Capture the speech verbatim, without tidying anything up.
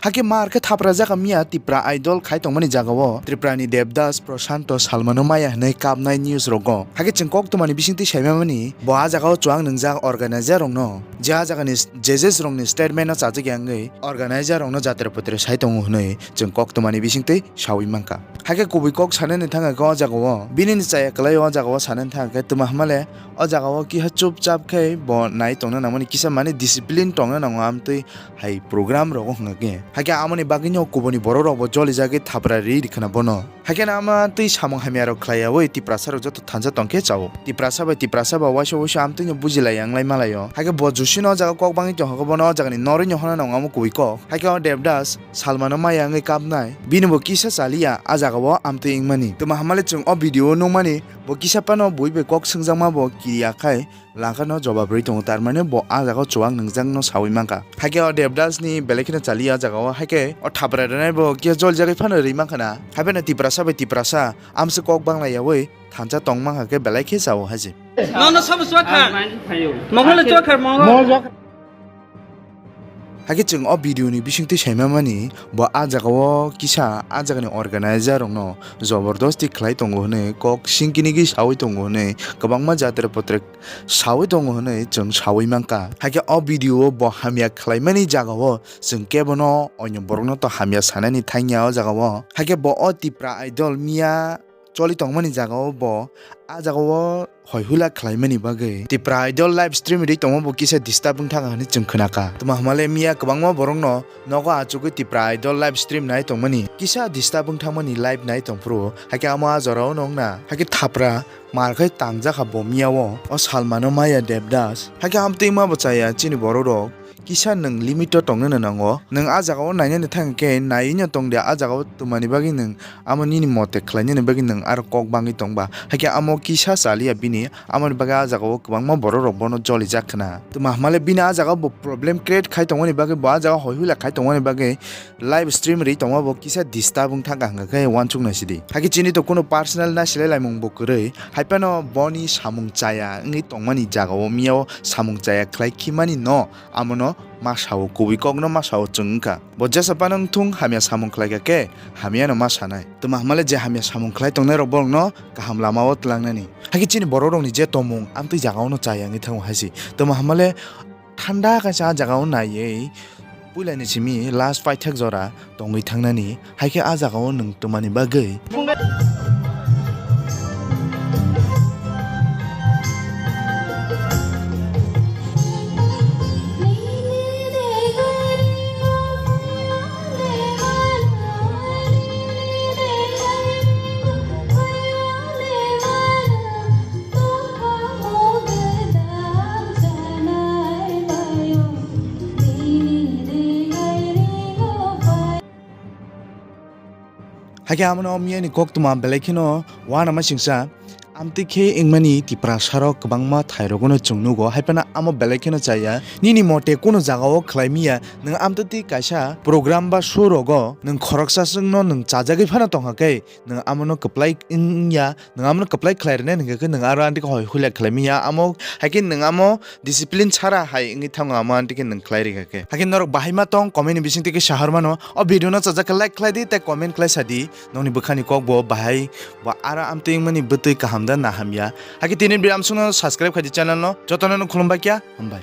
Hakhe mar khe thapra jaga miya Tipra Idol khai tongmani jagao Tripura ni Devdas, Prashanto, Salmano maya hwnwi kapnai news rogo. Hakhe chwng koktwmani bisingtwi saimamani bo a jagao chuang nwngjak organizer rokno, je a jagani judges rokni statement no chajak ya wngwi organizer rokno jatra potra sai tongo hwnwi chwng koktwmani bisingtwi sawi mankha. Hakhe kubui kok sanani thangkha khe o jagao bini ni chaya kwlai o jagao sanani thangkha khe twma hwnmale o jagao kiha chupchap khe bo nai tongna nangmani kisa mani discipline tongna nango amtwi hai program rogo hwnga khe. Hakhe amoni bagwino kubuni borok rokbo jolijagwi thapra ri rikhwna bono. Hakhe no ama twi samung hamya rok khlai yawi Tiprasa rok joto thansa tongkhe chao. Tiprasa bai Tiprasa ba waisa waisa amtwino bujilai yanglai malaio. Hakhe bo Jusino o jaga kok bangwi tongkha bono o jagani norwino hwnna nango amo kubui kok. Hakhe o Devdas Salmano maya wngwi kapnai. Bini bo kisa chaliya a jagao amtwi wngmani. Twma hwnmale chwng o video o nukmani bo kisa phano bui bai kok swngjakma bo kiriya khai langkha no jobab rwi tongo, tar mane bo a jagao chuang nwngjak no sawi mankha. Hakhe o Devdas ni belai kheno chaliya a jagao, hakhe o thapra rwnai bo kisa jolijagwi phano rwi mankha na. Hapheno Tiprasa bai Tiprasa amse kok banglai yawi thansa tong mankha khe belai khe chao haji. Nono sabo chua kha. Mongol chua kha, mongol. Hakhe chwng o video ni bisingtwi saimamani bo a jagao kisa a jagani organizer rokno jobordosti khlai tongo hwnwi kok singkinigwi sawi tongo hwnwi kwbangma jatra potra sawi tongo hwnwi chwng sawi mankha. Hakhe o video o bo hamya khlaimani jagao chwng kebono onyo borokno to hamya sanani thangya o jagao. Hakhe bo o Tipra Idol miya choli tongmani jagao bo a jagao hoi hula khlaimani bagwi Tipra Idol live stream ri tongma bo kisa disturb wngthang hwnwi chwng khnakha. Twma hwnmale miya kwbangma borokno nogo achugwi Tipra Idol live stream nai tongmani kisa disturb wngthangmani live nai tongphuru, hakhe amo a jorao wngna hakhe thapra mar khai tangjakha bo miya o, o Salmano maya Devdas. Hakhe amtwima bo chaya chini borok rok. Kisa nwng limit o tongnani nango. Nwng a jagao nainani thang khe naiwi no tong de, a jagao twmani bagwi nwng amo nini mote khlainani bagwi nwng aro kok bangwi tong ba. Hakhe amo kisa chaliya bini, amoni bagwi a jagao kwbangma borok rok bono jolijak khna. Twma hwnmale bini a jagao bo problem create khai tongmani bagwi, bo a jagao hoi hula khai tongmani bagwi live stream ri tongma bo kisa disturb wng thangkha hwnka khe uansuknai sidi. Hakhe chini to kunu personal na silai laimung bo kwrwi, hai phano boni samung chaya wngwi tongmani jagao miyao samung chaya khlai khimani no. Amono ma sao, kubui kokno ma sao chwng wngkha. Bo jesa phano wngthung hamya samung khlaikha khe hamyano ma sanai. Twma hwnmale je hamya samung khlai tongnai rok borokno kaham lamao twlangnani. Hakhe chini borok rokni je tongmung amtwi jagao no chaya wngwi thango haisi. Twma hwnmale thanda kaisa a jagao naiwi puilani simi last paithak jora tongwi thangnani. Hai khe a jagao nwng twmani bagwi. Hakhe amono o miyani koktwma belai kheno uanama singsa. Amtwi khe wngmani Tiprasarok kwbangma thairogono chwng nugo, hai phano amo belai kheno chaya. Nini mote kunu jagao khlai miya, nwng amtwi twi kaisa program ba show rogo nwng khoroksa chwngno nwng chajagwi phano tongkha khe, nwng amono kwplai wngya, nwng amono kwplai khlai rwnai hwnkhe khe nwng aro anti khe hoi hulia khlai miya. Amo hai khe nwng amo discipline sara hai wngwi thango amo anti khe nwng khlai rikha khe. Hakhe norok bahai ma tong comment ni bisingtwi khe sahar mano. O video no chajak khe like khlai di tei comment khlai sa di. Nokni bwkhani kok bo bahai bo aro amtwi wngmani bwtwi kaham da na hamya. Hakhe tini video amsukno subscribe khai di channel no. Jotono no khulumbai kya. Hambai.